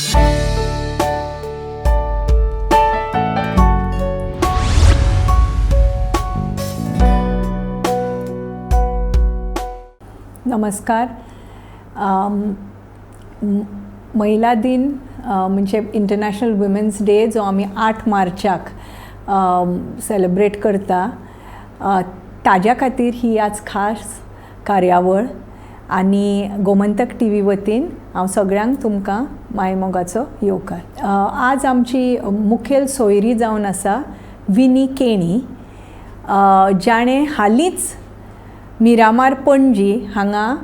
नमस्कार. महिला दिन म्हणजे इंटरनॅशनल वुमेन्स डे जो आमी 8 मार्चाक सेलिब्रेट करता, ताज्या खातीर ही आज खास कार्यावळ आनी गोमंतक टीव्ही वतीन हांव सगळ्यांक तुमकां मायमोगाचो येवकार. आज आमची मुखेल सोयरी जावन आसा विनी केणी, जाणें हालींच मिरामार पणजी हांगा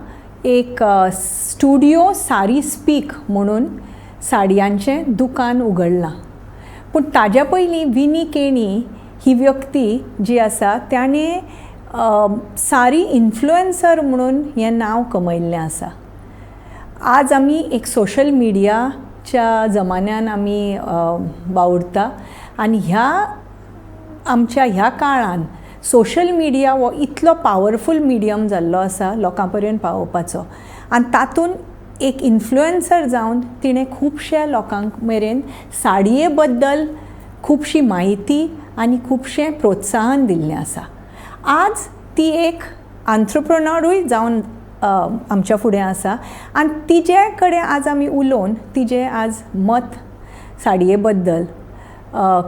एक स्टुडियो सारी स्पीक म्हणून साडयांचें दुकान उगडलां. पूण ताज्या पयलीं विनी केणी ही व्यक्ती जी आसा, ताणें सारी इन्फ्लुएन्सर म्हणून हें नांव कमयल्लें आसा. आज आमी एक सोशल मिडियाच्या जमान्यान आमी वावुरता आनी ह्या आमच्या ह्या काळान सोशल मिडिया हो इतलो पावरफूल मिडियम जाल्लो आसा लोकां पर्यंत पावोवपाचो आनी तातूंत एक इन्फ्लुएन्सर जावन तिणें खुबश्या लोकांक मेरेन साडये बद्दल खुबशी म्हायती आनी खुबशें प्रोत्साहन दिल्लें आसा. आज ती एक आंत्रप्रोनरूय जावन आमच्या फुडें आसा आनी तिजे कडेन आज आमी उलोवन तिजें आज मत साडये बद्दल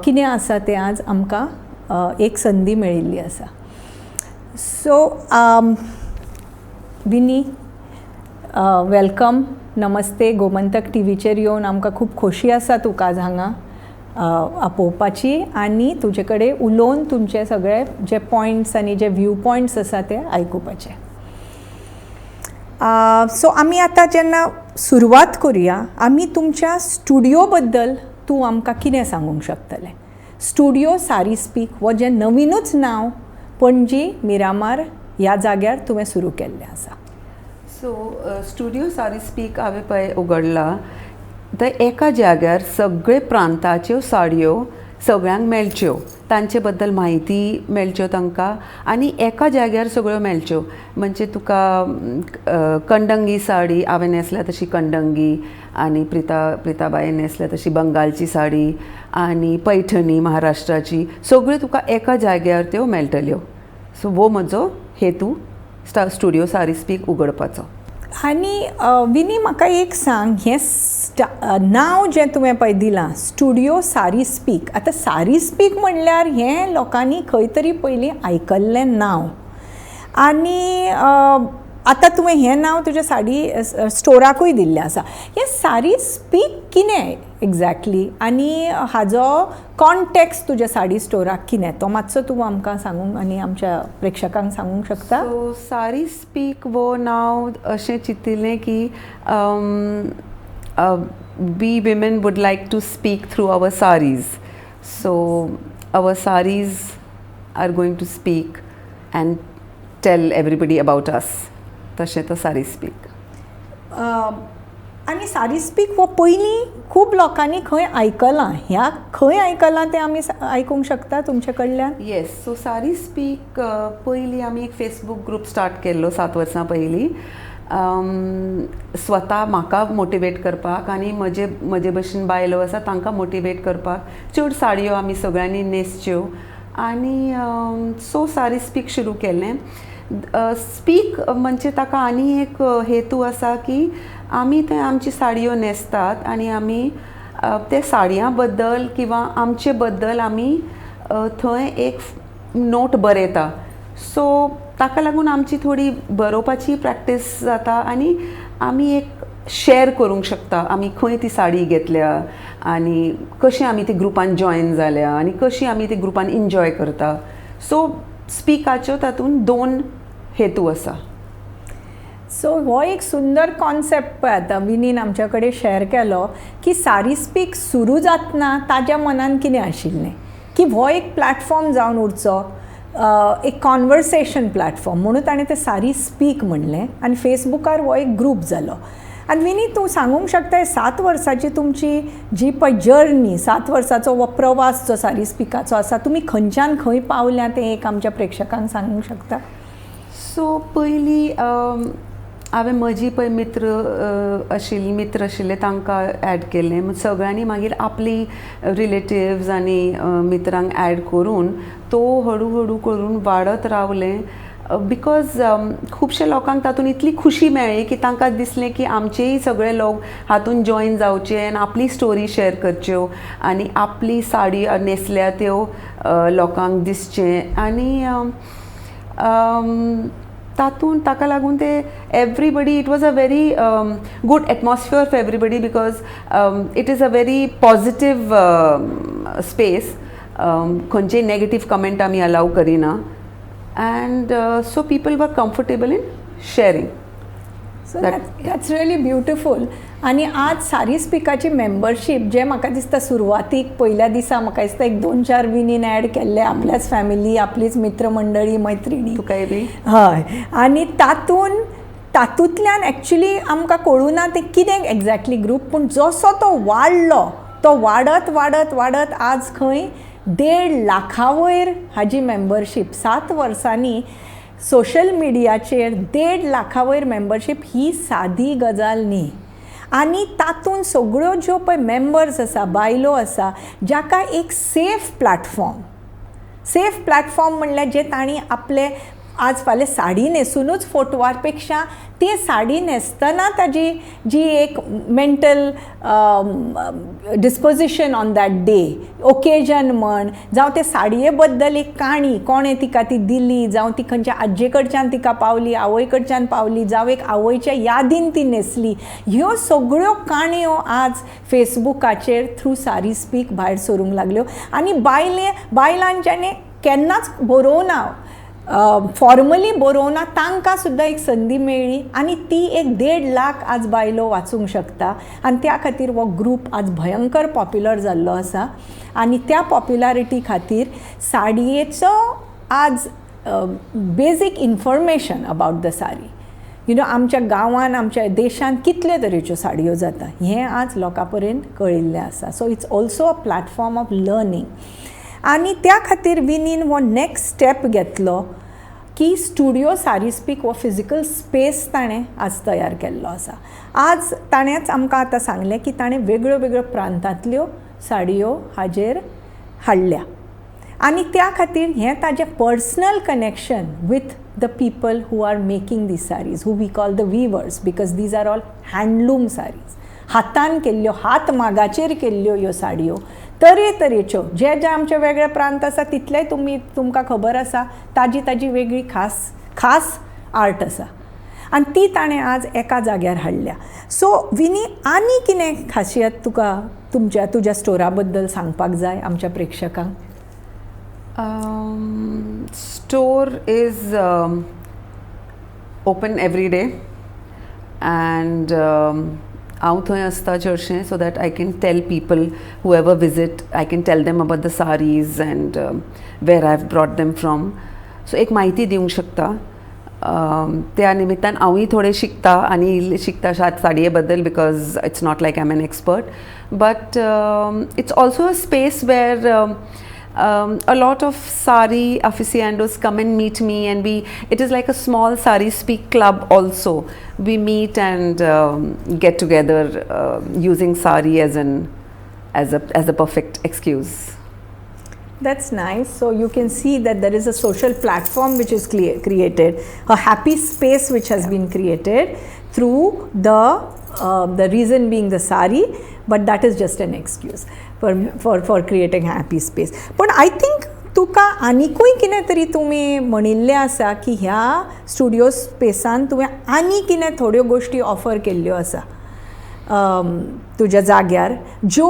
कितें आसा तें आज आमकां एक संदी मेळिल्ली आसा. सो विनी, welcome, नमस्ते. गोमंतक टीव्हीचेर येवन आमकां खूब खोशी आसा तुका आज हांगा आपोवपाची आनी तुजे कडेन उलोवन तुमचे सगळे जे पॉयंट्स आनी जे व्यू पॉयंट्स आसा ते आयकुपाचे. सो आमी आतां जेन्ना सुरवात करुया आमी तुमच्या स्टुडियो बद्दल, तूं आमकां कितें सांगूंक शकतलें? स्टुडियो सारी स्पीक हो जें नवीनूच नांव पणजी मिरामार ह्या जाग्यार तुवें सुरू केल्लें आसा. सो स्टुडियो सारी स्पीक हांवें पळय उगडला तर एका जाग्यार सगळे प्रांताच्यो साडयो सगळ्यांक मेळच्यो, तांचे बद्दल म्हायती मेळच्यो तांकां आनी एका जाग्यार सगळ्यो मेळच्यो. म्हणजे तुका कंडंगी साडी, हांवें न्हेसल्या तशी कंडंगी आनी प्रिताबायन न्हेसल्या तशी बंगालची साडी आनी पैठणी महाराष्ट्राची, सगळ्यो तुका एका जाग्यार त्यो मेळटल्यो. सो हो म्हजो हेतू स्टुडियो सारी स्पीक उगडपाचो. आनी विनी, म्हाका एक सांग, हें नांव जें तुवें पळय दिलां स्टुडियो सारी स्पीक, आतां सारी स्पीक म्हणल्यार हें लोकांनी खंय तरी पयलीं आयकल्लें नांव आनी आतां तुवें हें नांव तुज्या साडी स्टोराकूय दिल्लें आसा. हें सारी स्पीक कितें एग्जॅक्टली आनी हाजो कॉन्टेक्स्ट तुज्या साडी स्टोराक कितें, तो मातसो तूं आमकां सांगूंक आनी आमच्या प्रेक्षकांक सांगूंक शकता? सो सारी स्पीक वो नांव अशें चिंतिल्लें की we women would like to speak through our saris. So our saris are going to speak and tell everybody about us. तशें तो सारी स्पीक. आनी सारी स्पीक हो पयलीं खूब लोकांनी खंय आयकलां, ह्या खंय आयकलां तें आमी आयकूंक शकता तुमचे कडल्यान? येस, सो सारी स्पीक पयलीं आमी एक फेसबूक ग्रूप स्टार्ट केल्लो 7 वर्सां पयलीं, स्वता म्हाका मोटिवेट करपाक आनी म्हजे भशेन बायलो आसा तांकां मोटिवेट करपाक, चड साडयो आमी सगळ्यांनी न्हेसच्यो आनी सो सारी स्पीक सुरू केलें. स्पीक म्हणजे ताका आनी एक हेतू आसा की आमी ते आमची साडयो न्हेसतात आनी आमी ते साडयां बद्दल किंवा आमचे बद्दल आमी थंय एक नोट बरयता. सो ताका लागून आमची थोडी बरोवपाची प्रॅक्टीस जाता आनी आमी एक शेर करूंक शकता, आमी खंय ती साडी घेतल्या आनी कशी आमी ती ग्रुपान जॉयन जाल्या आनी कशी आमी ती ग्रुपान इन्जॉय करता. सो स्पिकाच्यो तातूंत दोन हेतू आसा. सो हो एक सुंदर कॉन्सेप्ट पळय आतां विनीन आमच्या कडेन शेअर केलो की सारी स्पीक सुरू जातना ताज्या मनान कितें आशिल्लें की हो एक प्लॅटफॉर्म जावन उरचो, एक कॉन्वर्सेशन प्लॅटफॉर्म, म्हणून ताणें तें सारी स्पीक म्हणलें आनी फेसबुकार हो एक ग्रूप जालो. आनी विनी, तूं सांगूंक शकता, 7 वर्साची तुमची जी पळय जर्नी, 7 वर्साचो हो प्रवास जो सारी स्पिकाचो आसा, तुमी खंयच्यान खंय पावल्या तें एक आमच्या प्रेक्षकांक सांगूंक शकता? सो पयलीं हांवें म्हजी पळय मित्र आशिल्ली, मित्र आशिल्ले, तांकां एड केलें. सगळ्यांनी मागीर आपली रिलेटिव्स आनी मित्रांक एड करून तो हळू हळू करून वाडत रावलें, because खुबशे लोकांक तातूंत इतली खुशी मेळ्ळी की तांकां दिसलें की आमचेय सगळे लोक हातून जॉयन जावचे आनी आपली स्टोरी शेअर करच्यो आनी आपली साडी न्हेसल्या त्यो लोकांक दिसचें. आनी तातूंत ताका लागून ते everybody, it was a very good atmosphere for everybody because it is a very positive space. खंयचेय नेगेटीव कमेंट आमी अलाव करिना and so people were comfortable in sharing. So that's really beautiful. आनी आज सारी स्पिकाची मेंबरशीप जे म्हाका दिसता, सुरवातीक पयल्या दिसा म्हाका दिसता एक दोन चार विनीन एड केल्ले, आपल्याच फॅमिली, आपलीच मित्रमंडळी, मैत्रिणी. तुकाय बी. हय, आनी तातूंत तातूंतल्यान एक्चुली आमकां कळूं ना तें कितें एग्जॅक्टली ग्रूप, पूण जसो तो वाडलो, तो वाडत वाडत वाडत आज खंय 1.5 लाखा वयर हाजी मेंबरशीप. 7 वर्सांनी सोशल मिडियाचेर 1.5 लाखा वयर मेंबरशीप ही सादी गजाल न्ही. आनी तातूंत सगळ्यो ज्यो पळय मेंबर्स आसा, बायलो आसा, जाका एक सेफ प्लॅटफॉर्म, सेफ प्लॅटफॉर्म म्हणल्यार जे तांणी आपले आज फाल्यां साडी न्हेसुनूच फोटवा पेक्षा ते साडी न्हेसतना ताजी जी एक mental disposition on that day, occasion म्हण, जावं ते साडये बद्दल एक काणी, कोणें तिका ती दिली, जावं ती खंयच्या आज्जे कडच्यान तिका पावली, आवय कडच्यान पावली, जावं एक आवयच्या यादीन ती न्हेसली, ह्यो सगळ्यो काणयो आज फेसबुकाचेर थ्रू सारी स्पीक भायर सरूंक लागल्यो. आनी बायले बायलांच्यानी केन्नाच बरोवना, फॉर्मली बरोवना, तांकां सुद्दां एक संदी मेळ्ळी आनी ती एक 1.5 लाख आज बायलो वाचूंक शकता. आनी त्या खातीर हो ग्रूप आज भयंकर पॉप्युलर जाल्लो आसा. आनी त्या पॉप्युलरिटी खातीर साडयेचो आज basic information about the sari, आमच्या गांवान, आमच्या देशांत कितले तरेच्यो साडयो जाता हें आज लोकां पर्यंत कळिल्लें आसा. So it's also a platform of learning. आनी त्या खातीर विनीन हो नॅक्स्ट स्टेप घेतलो की स्टुडियो सारी स्पीक हो फिजिकल स्पेस ताणें आज तयार केल्लो आसा. आज ताणेंच आमकां आतां सांगलें की ताणें वेगळ्यो वेगळ्यो प्रांतांतल्यो साडयो हाजेर हाडल्या आनी त्या खातीर हें ताजें personal connection with the people who are making these saris, who we call the weavers, because these are all handloom saris. हातान केल्ल्यो, हात मागाचेर केल्ल्यो ह्यो साडयो, तरेतरेच्यो, जे जे आमचे वेगळे प्रांत आसा तितलेय तुमी तुमकां खबर आसा, ताजी ताजी वेगळी खास खास आर्ट आसा आनी ती ताणें आज एका जाग्यार हाडल्या. सो विनी, आनी कितें खासियत तुका तुमच्या तुज्या स्टोरा बद्दल सांगपाक जाय आमच्या प्रेक्षकांक? Store is open every day and हांव थंय आसता चडशें, so that I can tell people who ever visit, I can tell them about the saris and where I have brought them from. So एक म्हायती दिवंक शकता. त्या निमित्तान हांवूय थोडें शिकता आनी इल्लें शिकता साडये बद्दल, because it's not like I am an expert, but it's also a space where a lot of sari aficionados come and meet me, and we it is like a small Sari Speak club also. We meet and get together using sari as a perfect excuse. That's nice. So you can see that there is a social platform which is created, a happy space which has been created through the reason being the sari, but that is just an excuse for creating a happy space. पण I think तुका आनिकूय कितें तरी तुमी म्हणिल्लें आसा की ह्या स्टुडियो स्पेसान तुवें आनी कितें थोड्यो गोश्टी ऑफर केल्ल्यो आसा तुज्या जाग्यार, ज्यो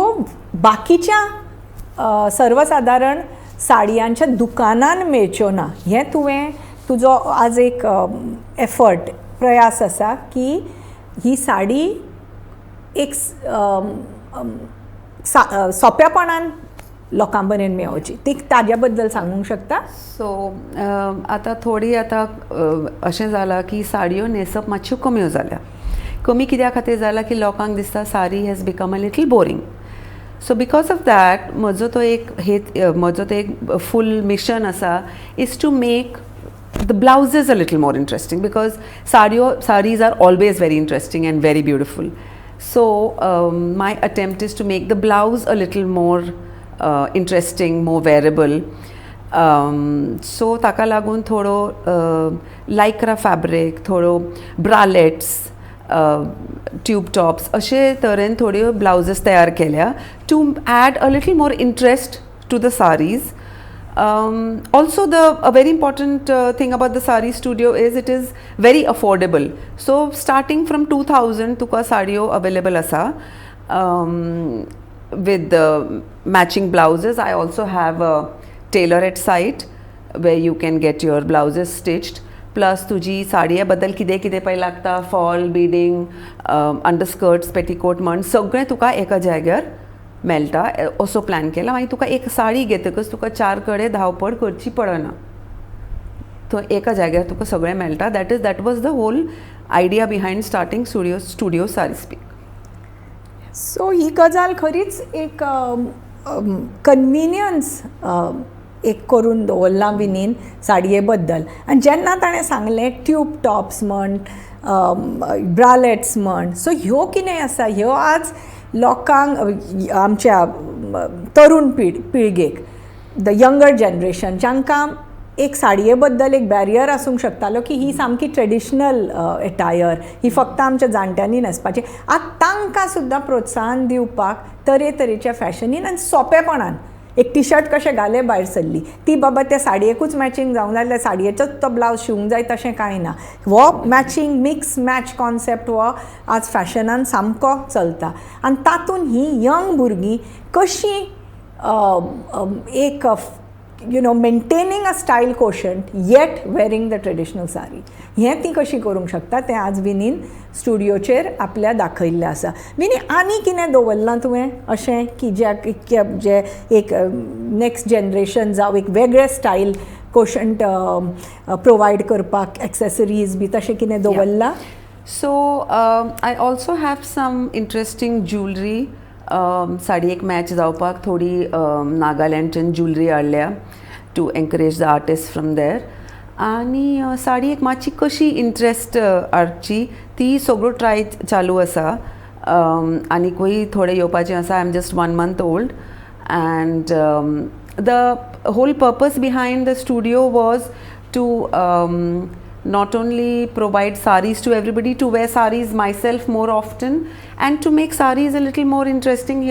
बाकीच्या सर्वसादारण साडयांच्या दुकानान मेळच्यो ना. हें तुवें तुजो आज एक एफर्ट, प्रयास आसा की ही साडी एक सोंपेपणान लोकां मेरेन मेळोवची. ती ताज्या बद्दल सांगूंक शकता? सो आतां थोडी आतां अशें जालां की साडयो न्हेसप मातश्यो कम्यो जाल्या. कमी कित्या खातीर जाला की लोकांक दिसता sari has become a little boring. So because of that म्हजो तो एक हेत, म्हजो तो एक फूल मिशन आसा, is to make the blouses a little more interesting, because साडयो, sarees are always very interesting and very beautiful. So my attempt is to make the blouse a little more interesting, more wearable. So ताका लागून थोडो lycra fabric, थोडो ब्रालेट्स, tube tops अशे तरेन थोड्यो blouses तयार केल्या to add a little more interest to the sarees. Also, the a very important thing about the Sari Studio is it is very affordable. So starting from 2000 तुका साडयो available आसा with the matching blouses. I also have a tailor at site where you can get your blouses stitched. Plus तुजी साडये बद्दल कितें कितें पळय लागता, fall, bidding, अंडरस्कर्ट्स, petticoat म्हण सगळें तुका एका जाग्यार मेळटा असो प्लॅन केला. मागीर तुका एक साडी घेतकच तुका चार कडेन धांवपळ करची पडना, थंय एका जाग्यार तुका सगळें मेळटा. That was the whole idea behind starting Studio Saree Speak. So ही गजाल खरीच एक कन्विनियन्स एक करून दवरलां विनीन साडये बद्दल. आनी जेन्ना ताणें सांगलें ट्यूब टॉप्स म्हण, ब्रालेट्स म्हण, सो ह्यो कितें आसा, ह्यो आज लोकांक, आमच्या तरुण पिळगेक, the younger generation, जांकां एक साडये बद्दल एक बॅरियर आसूंक शकतालो की ही सामकी ट्रेडिशनल एटायर, ही फक्त आमच्या जाणट्यांनी न्हेसपाची, आतां तांकां सुद्दां प्रोत्साहन दिवपाक तरेतरेच्या फॅशनीन आनी सोंपेपणान एक टी शर्ट कशें घालें, भायर सरली ती, बाबा त्या साडयेकूच मॅचींग जावंक जाय जाल्यार साडयेचोच तो ब्लावज शिवूंक जाय तशें कांय ना. हो मॅचींग, मिक्स मॅच कॉन्सेप्ट हो आज फॅशनान सामको चलता आनी तातूंत ही यंग भुरगीं कशीं एक maintaining a style quotient yet wearing the traditional sari, हें ती कशी करूंक शकता तें आज विनीन स्टुडियोचेर आपल्या दाखयल्लें आसा. विनी, आनी कितें दवरलां तुवें अशें की ज्या जे एक नेक्स्ट जनरेशन जावं एक वेगळें स्टायल कोशंट प्रोवायड करपाक एक्सेसरीज बी तशें कितें दवरलां? So I also have some interesting jewellery. साडयेक match जावपाक थोडी नागालँडच्यान ज्युलरी हाडल्या to encourage the artist from there. आनी साडयेक मातशी कशी इंट्रस्ट हाडची ती सगळ्यो ट्राय चालू आसा. आनीकूय थोडे येवपाचे आसा. I am just one month old and the whole purpose behind the studio was to not only provide saris to everybody, to wear saris myself more often and to make saris a little more interesting.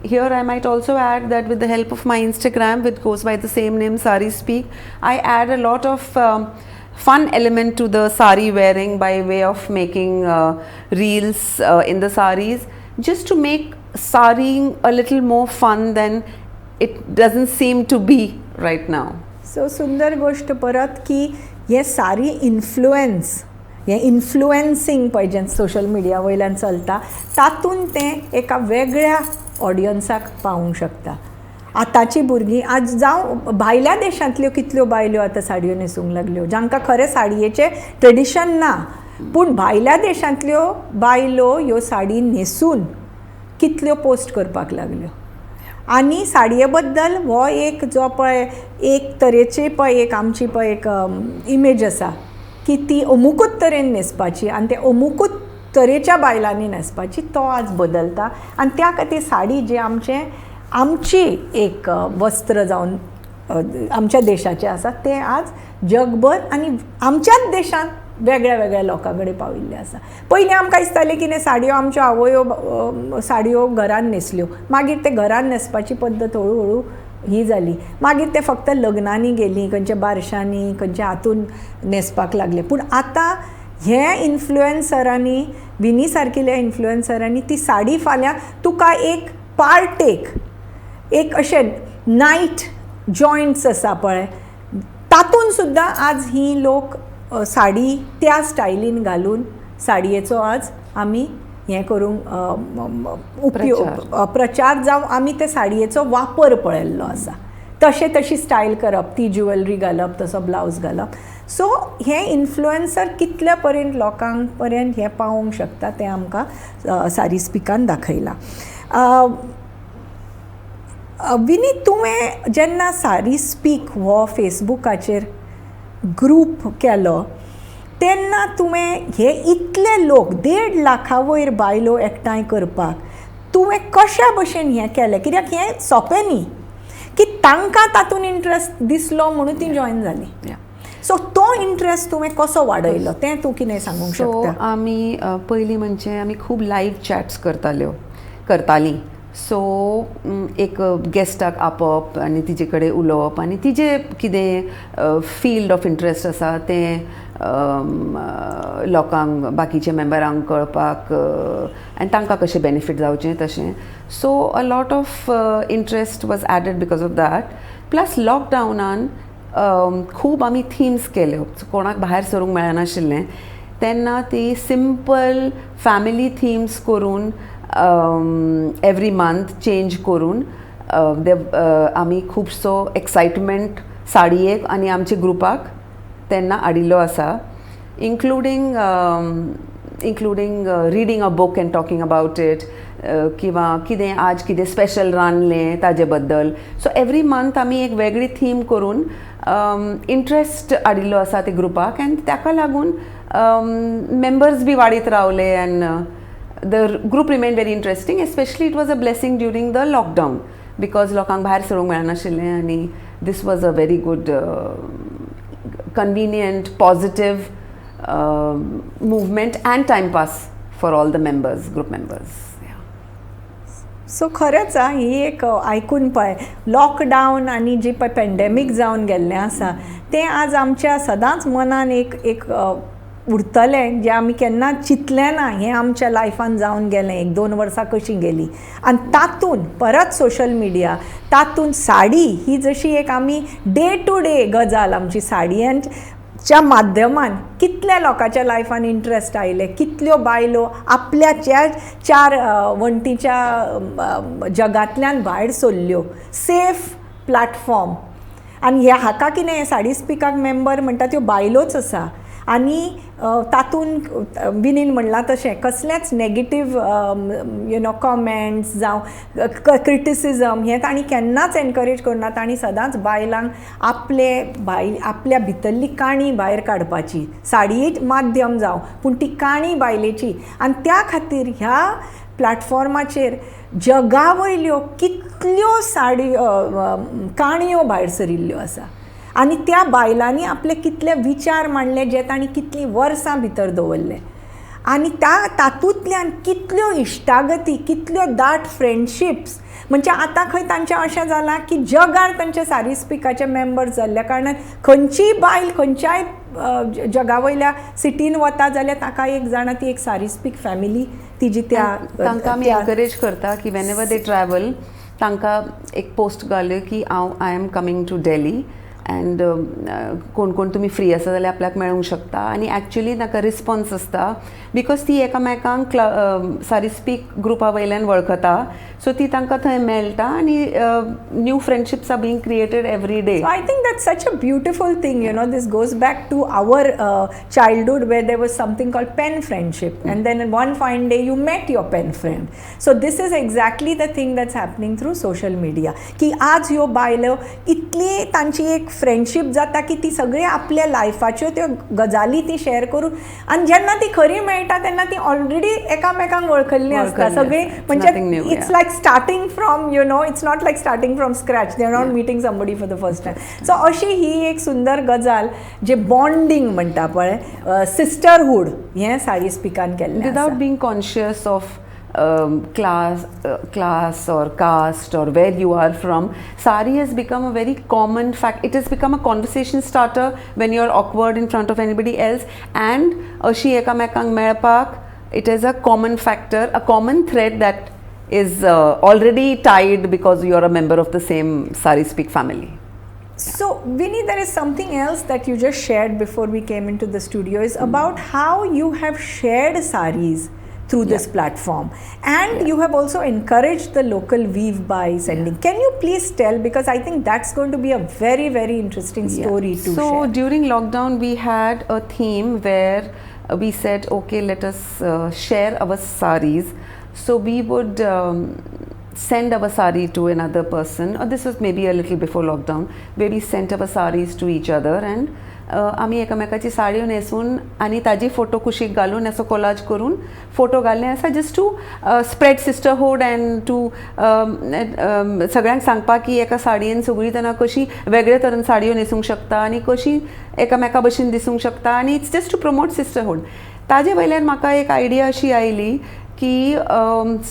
Here I might also add that with the help of my Instagram, which goes by the same name, Sari Speak, I add a lot of fun element to the sari wearing by way of making reels in the saris, just to make saring a little more fun than it doesn't seem to be right now. So सुंदर गोश्ट परत की हे सारी influence, हें इन्फ्लुएन्सींग पळय जें social media वयल्यान चलता, तातूंत तें एका वेगळ्या ऑडियन्साक पावूंक शकता. आतांची भुरगीं आज जावं भायल्या देशांतल्यो कितल्यो बायल्यो आतां साडयो न्हेसूंक लागल्यो, जांकां खरें साडयेचें ट्रेडिशन ना, पूण भायल्या देशांतल्यो बायलो ह्यो साडी न्हेसून कितल्यो पोस्ट करपाक लागल्यो. आनी साडये बद्दल हो एक जो पळय एक तरेची पळय एक आमची पळय एक इमेज आसा की ती अमुकूच तरेन न्हेसपाची आनी ते अमुकूच तरेच्या बायलांनी न्हेसपाची, तो आज बदलता. आनी त्या खातीर साडी जी आमचें आमची एक वस्त्र जावन आमच्या देशाचें आसा तें आज जगभर आनी आमच्याच देशांत वेगळ्या वेगळ्या लोकां कडेन पाविल्लें आसा. पयलीं आमकां दिसतालें की साडयो आमच्यो आवयो साडयो घरान न्हेसल्यो, मागीर ते घरान न्हेसपाची पद्दत हळू हळू ही जाली, मागीर ते फक्त लग्नांनी गेली, खंयच्या बारशांनी, खंयच्या हातून न्हेसपाक लागले. पूण आतां हे इन्फ्लुएन्सरांनी, विनी सारकिल्या इन्फ्लुएन्सरांनी ती साडी फाल्यां तुका एक पार्टेक एक अशें नायट जॉयंट्स आसा पळय तातूंत सुद्दां आज ही लोक साडी त्या स्टायलीन घालून साडयेचो आज आमी हें करूंक उपयोग प्रचार जावं आमी ते साडयेचो वापर पळयल्लो आसा. तशें तशी स्टायल करप, ती ज्युवेलरी घालप, तसो ब्लावज घालप. सो हे इन्फ्लुएन्सर कितल्या पर्यंत लोकांक पर्यंत हें पावोवंक शकता तें आमकां सारी स्पिकान दाखयलां. विनी, तुवें जेन्ना सारी स्पीक हो फेसबुकाचेर ग्रूप केलो तेन्ना तुवें हे इतले लोक 1.5 लाखा वयर बायलो एकठांय करपाक तुवें कशा भशेन हें केलें? कित्याक हें सोंपें न्ही की तांकां तातूंत इंट्रस्ट दिसलो म्हणून ती जॉयन जाली. सो तो इंट्रस्ट तुवें कसो वाडयलो तें तूं कितें सांगूंक सो शकता? आमी पयलीं म्हणजे आमी खूब लायव्ह चॅट्स करताल्यो करतालीं. सो एक गेस्टाक आपोवप आनी तिजे कडेन उलोवप आनी तिजें कितें फिल्ड ऑफ इंट्रस्ट आसा तें लोकांक, बाकीच्या मेम्बरांक कळपाक आनी तांकां कशें बेनिफीट जावचें तशें. So a lot of interest was added because of that. Plus लॉकडावनान खूब आमी थिम्स केल्यो. कोणाक भायर सरूंक मेळनाशिल्लें तेन्ना ती सिंपल फॅमिली थिम्स करून, एवरी मंथ चेंज करून आमी खुबसो एक्सायटमेंट साडयेक आनी आमच्या ग्रुपाक तेन्ना हाडिल्लो आसा, including reading a book and talking about it किंवा कितें आज कितें स्पेशल रांदलें ताजे बद्दल. सो एवरी मंथ आमी एक वेगळी थीम करून इंट्रस्ट हाडिल्लो आसा ते ग्रुपाक आनी ताका लागून मेंबर्स बी वाडीत रावले and the group remain very interesting. Especially it was a blessing during the lockdown because लोकांक भायर सरूंक मेळनाशिल्लें आनी this was a very good, convenient, positive movement and time pass for all the members, group members. So खरेंच आं, ही एक आयकून पळय, लॉकडावन आनी जी पळय पेंडेमीक जावन गेल्लें आसा तें आज आमच्या सदांच मनान एक एक उरतलें, जें आमी केन्ना चिंतलें ना हें आमच्या लायफान जावन गेलें. एक 2 वर्सां कशीं गेलीं आनी तातूंत परत सोशल मिडिया, तातूंत साडी ही जशी एक आमी डे टू डे गजाल आमची, साडयांच्या माध्यमान कितल्या लोकांच्या लायफान इंट्रस्ट आयले, कितल्यो बायलो आपल्या चार वण्टीच्या जगांतल्यान भायर सरल्यो, सेफ प्लॅटफॉर्म. आनी ह्या हाका कितें, साडी स्पिकाक मेंबर म्हणटा त्यो बायलोच आसा आनी तातूंत विनीन म्हणलां तशें कसलेंच नेगेटीव you know comments जावं क्रिटिसिजम हें तांणी केन्नाच एनकरेज करना. तांणी सदांच बायलांक आपले बायल आपल्या भितरली काणी भायर काडपाची, साडी माध्यम जावं पूण ती काणी बायलेची. आनी त्या खातीर ह्या प्लॅटफॉर्माचेर जगा वयल्यो कितल्यो साडी काणयो भायर सरिल्ल्यो आसा आनी त्या बायलांनी आपले कितले विचार मांडले जे तांणी कितलीं वर्सां भितर दवरले आनी त्या तातूंतल्यान कितल्यो इश्टागती, कितल्यो दाट फ्रेंडशिप्स. म्हणजे आतां खंय तांचें अशें जालां की जगार तांचे सारी स्पिकाचे मेंबर्स जाल्ल्या कारणान खंयचीय बायल खंयच्याय जगा वयल्या सिटीन वता जाल्यार ताका एक जाणा ती एक सारी स्पीक फॅमिली तिजी त्या तांकां आमी एनकरेज करता की when ever they travel, तांकां एक पोस्ट घाल्यो की हांव I am coming to Delhi and कोण कोण तुमी फ्री आसा जाल्यार आपल्याक मेळूंक शकता. आनी एक्चुली ताका रिस्पोन्स आसता because ती एकामेकांक सारी स्पीक ग्रुपा वयल्यान वळखता. सो ती तांकां थंय मेळटा आनी new friendships are being created every day. So I think that's such a beautiful thing. This goes back to our childhood where there was something called pen friendship, and then one fine day you met your pen friend. So this is exactly the thing that's happening through social media. की आज ह्यो बायलो इतली तांची एक friendship जाता की ती सगळी आपल्या लायफाच्यो त्यो गजाली ती शेअर करून आनी जेन्ना ती खरी मेळटा तेन्ना ती ऑलरेडी एकामेकांक वळखल्ली आसता सगळी. म्हणजे it's like starting from you know it's not like starting from scratch, they are not meeting somebody for the first time. So अशी ही एक सुंदर गजाल जे बॉन्डींग म्हणटा पळय, सिस्टरहूड, हें साडी स्पिकान केल्लें. Without being conscious of class or caste or where you are from, sari has become a very common fact. It has become a conversation starter when you're awkward in front of anybody else, and अशी एकामेकांक मेळपाक it is a common factor, a common thread that is already tied because you are a member of the same Sari Speak family. So, Vinny, there is something else that you just shared before we came into the studio is about how you have shared saris through this platform and you have also encouraged the local weave by sending. Can you please tell, because I think that's going to be a very, very interesting story to So share. During lockdown, we had a theme where we said, okay, let us share our saris. So we would send our sari to another person, or this was maybe a little before lockdown, where we sent our saris to each other and आमी एकामेकाची साडयो न्हेसून आनी ताजी photo कुशीक घालून असो collage करून फोटो घाल्ले आसा, just to spread sisterhood and to सगळ्यांक सांगपाक की एका साडयेन सगळीं जाणां कशीं वेगळे तरेन साडयो न्हेसूंक शकता आनी कशीं एकामेका भशेन दिसूंक शकता आनी it's just to promote sisterhood. ताजे वयल्यान म्हाका एक आयडिया अशी आयली की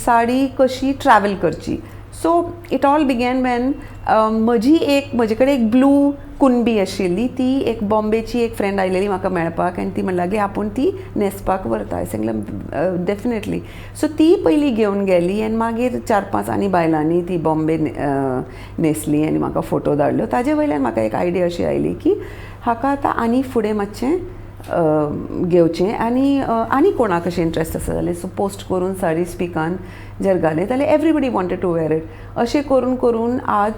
साडी कशी ट्रॅवल करची. So it all began when म्हजी एक म्हजे कडेन एक ब्लू कुणबी आशिल्ली. ती एक बॉम्बेची एक फ्रेंड आयलेली म्हाका मेळपाक आनी ती म्हणूंक लागली, आपूण ती न्हेसपाक व्हरता. हांवें सांगलें, डेफिनेटली. सो ती पयली घेवन गेली आनी मागीर चार पांच आनी बायलांनी ती बॉम्बे न्हेसली आनी म्हाका फोटो धाडल्यो. ताजे वयल्यान म्हाका एक आयडिया अशी आयली की हाका आतां आनी फुडें मातशें घेवचें आनी आनी कोणाक अशें इंट्रस्ट आसा जाल्यार. सो पोस्ट करून साडी स्पिकान जर घालें जाल्यार everybody wanted to wear it. अशें करून करून आज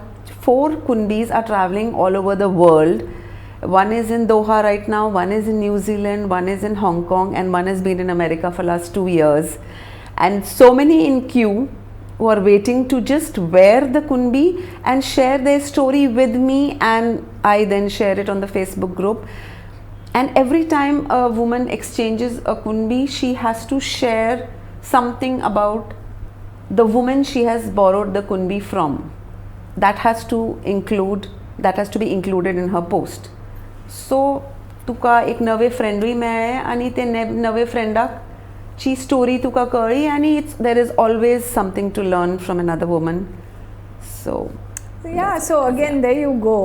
four Kunbis are travelling all over the world. One is in Doha right now, one is in New Zealand, one is in Hong Kong, and one has been in America for last 2 years. And so many in queue who are waiting to just wear the Kunbi and share their story with me, and I then share it on the Facebook group. And every time a woman exchanges a Kunbi, she has to share something about the woman she has borrowed the Kunbi from. That has to be included in her post. So तुका एक नवे फ्रेंडूय मेळ्ळें आनी ते नवे फ्रेंडाक ची story तुका कळ्ळी आनी it's there is always something to learn from another woman, so Yeah, so again, there you go.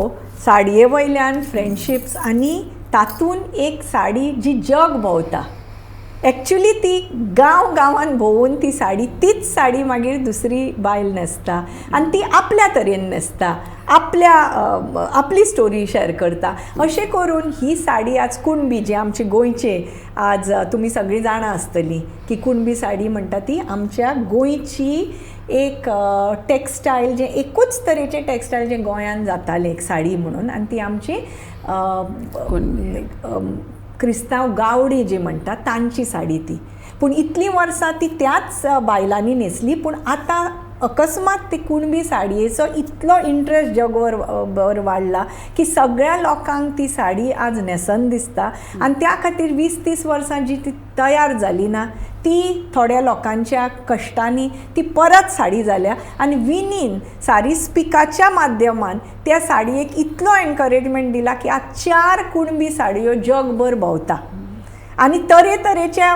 साडये वयल्यान फ्रेंडशिप्स आनी तातूंत एक साडी जी जग भोंवता. एक्चुली ती गांव गांवान भोंवून ती साडी, तीच साडी मागीर दुसरी बायल न्हेसता आनी ती आपल्या तरेन न्हेसता, आपल्या आपली स्टोरी शेअर करता. अशें करून ही साडी आज कुणबी, जी आमची गोंयचे, आज तुमी सगळीं जाणां आसतलीं की कुणबी साडी म्हणटा ती आमच्या गोंयची एक टॅक्सटायल, जें एकूच तरेचें टॅक्सटायल जें गोंयान जातालें एक साडी म्हणून, आनी ती आमची क्रिस्तांव गावडी जी म्हणटा तांची साडी ती. पूण इतलीं वर्सां ती त्याच बायलांनी न्हेसली, पूण आतां अकस्मात ती कुणबी साडयेचो इतलो इंट्रस्ट जगभर भर वाडला की सगळ्या लोकांक ती साडी आज न्हेसन दिसता. आनी त्या खातीर 20-30 वर्सां जी ती तयार जाली ना, ती थोड्या लोकांच्या कश्टांनी ती परत साडी जाल्या. आनी विनीन सारी स्पिकाच्या माध्यमान त्या साडयेक इतलो एनकरेजमेंट दिला की आज चार कुणबी साडयो जगभर भोंवता आनी तरेतरेच्या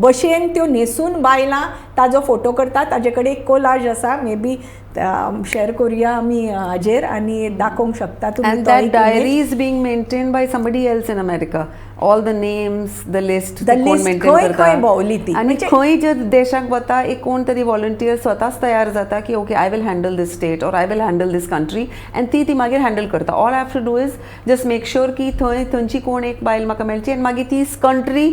भशेन त्यो न्हेसून बायलां ताजो फोटो करता. ताजे कडेन एक कोलाज आसा, मे बी शेअर करुया आमी हाजेर आनी दाखोवंक शकता तुमी. And that diary is being maintained by somebody else in America. All the names, the list, The ती कोण list, maintain खंय करता. खंय भोंवली ती. आनी खंय जे देशाक वता, एक कोण तरी व्हॉलंटियर स्वताच तयार जाता की okay, I will handle this state or I will handle this country, and ती ती मागीर हँडल करता. All I have to do is just make sure की थंय थंयची कोण एक बायल म्हाका मेळची आनी मागीर तीच कंट्री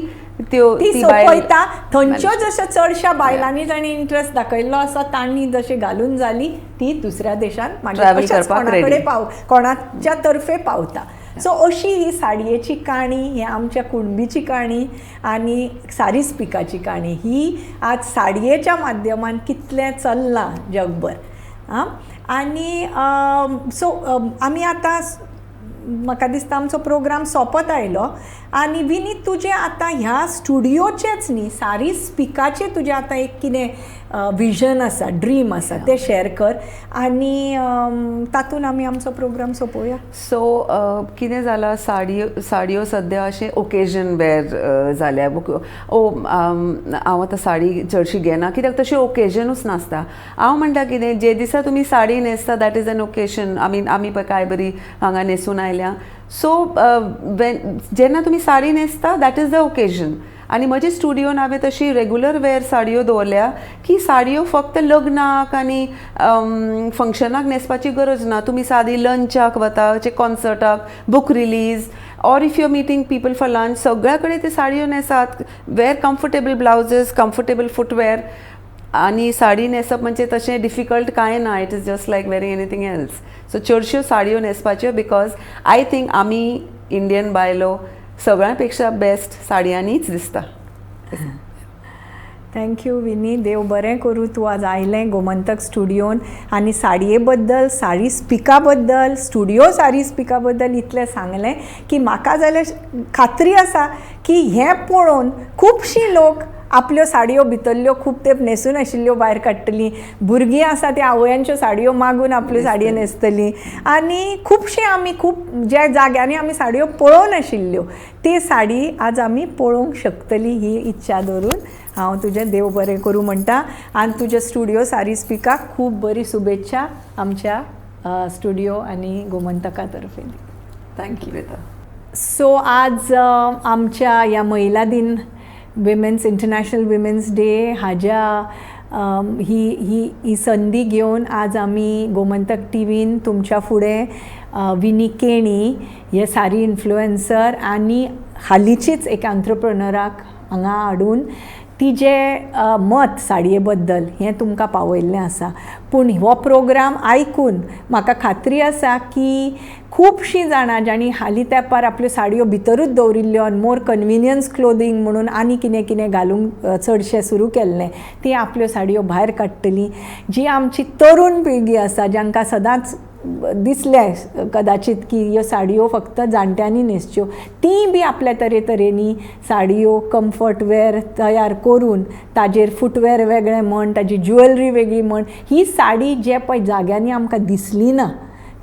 त्यो ती ती बायल सोंपयता. थंयच्यो जश्यो चडश्या बायलांनी जांणी इंट्रस्ट दाखयल्लो आसा, तांणी जशी घालून जाली, ती दुसऱ्या देशांत मागीर Travel अशेंच करपाक कोणा कडेन ready. पाव कोणाच्या तर्फे पावता. सो अशी ही साडयेची काणी, ही आमच्या कुणबीची काणी आनी सारी स्पिकाची काणी ही आज साडयेच्या माध्यमान कितलें चल्लां जगभर. आं, आनी सो आमी आतां, म्हाका दिसता, आमचो प्रोग्राम सोंपत आयलो. आनी विनीत, तुजें आतां ह्या स्टुडियोचेच न्ही, सारी स्पिकाचें तुजें आतां एक कितें विजन आसा, ड्रीम आसा, तें शेअर कर आनी तातूंत आमी आमचो प्रोग्राम सोंपोवया. सो कितें जालां, साडयो सद्या अशें ओकेजन वेर जाल्या. ओ, हांव आतां साडी चडशी घेना कित्याक तशें ओकेजनूच नासता. हांव म्हणटा कितें, जे दिसा तुमी साडी न्हेसता, that is an occasion. आमी आमी पळय काय बरी हांगा न्हेसून आयल्या. सो वेन जेन्ना तुमी साडी न्हेसता, that is the occasion. आनी म्हजे स्टुडियोन हांवें तशी रेगुलर वेर साडयो दवरल्या की साडयो फक्त लग्नाक आनी फंक्शनाक न्हेसपाची गरज ना. तुमी सादी लंचाक वता, कॉन्सर्टाक, book release, or if you are meeting people for lunch, सगळ्या कडेन ते साडयो न्हेसात. Wear comfortable blouses, comfortable footwear. आनी साडी न्हेसप म्हणजे तशें डिफिकल्ट कांय ना. It is just like wearing anything else. So चडश्यो साडयो न्हेसपाच्यो, because I think आमी इंडियन बायलो सगळ्यां पेक्षा बेस्ट साडयांनीच दिसता. Thank you विनी. देव बरें करूं, तूं आज आयलें गोमंतक स्टुडियोन आनी साडये बद्दल, साडी स्पिका बद्दल, स्टुडियो साडी स्पिका बद्दल इतलें सांगलें की म्हाका जाल्यार खात्री आसा की हें पळोवन खुबशीं लोक आपल्यो साडयो भितरल्यो खूब तेंप न्हेसून आशिल्ल्यो भायर काडटलीं. भुरगीं आसा ती आवयांच्यो साडयो मागून आपल्यो साडयो न्हेसतलीं आनी खुबशीं आमी खूब ज्या जाग्यांनी आमी साडयो पळोवंक नाशिल्ल्यो ती साडी आज आमी पळोवंक शकतली ही इच्छा दवरून हांव तुजें देव बरें करूं म्हणटा आनी तुज्या स्टुडियो सारी स्पिकाक खूब बरी शुभेच्छा आमच्या स्टुडियो आनी गोमंतका तर्फेन. Thank you Prita. सो आज आमच्या ह्या महिला दिन, विमेन्स इंटरनॅशनल विमेन्स डे हाज्या ही ही ही संदी घेवन आज आमी गोमंतक टिवीन तुमच्या फुडें विनी केणी हे सारी इन्फ्लुएन्सर आनी हालींचीच एक एंट्रप्रनराक हांगा हाडून तिजें मत साडये बद्दल हें तुमकां पावयल्लें आसा. पूण हो प्रोग्राम आयकून म्हाका खात्री आसा की खुबशीं जाणां जांणी हालीं तेंपार आपल्यो साडयो भितरूच दवरिल्ल्यो आनी मोर कन्विनियन्स क्लोदींग म्हणून आनी कितें कितें घालूंक चडशें सुरू केल्लें, ती आपल्यो साडयो भायर काडटलीं. जी आमची तरूण पिळगी आसा, जांकां सदांच दिसलें कदाचीत की ह्यो साडयो फक्त जाणट्यांनी न्हेसच्यो, तीय बी आपल्या तरेतरेनी साडयो कम्फर्ट वेर तयार करून ताजेर फुटवेर वेगळें म्हण, ताजी ज्युएलरी वेगळी म्हण, ही साडी जे पळय जाग्यांनी आमकां दिसली ना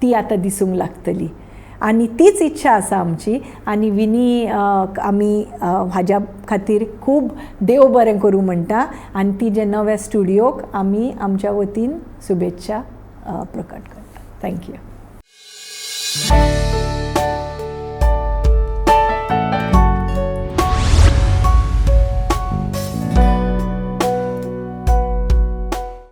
ती आतां दिसूंक लागतली आनी तीच इच्छा आसा आमची. आनी विनी आमी हाज्या खातीर खूब देव बरें करूं म्हणटा आनी तिजे नव्या स्टुडियोक आमी आमच्या वतीन शुभेच्छा प्रकट करता. Thank you.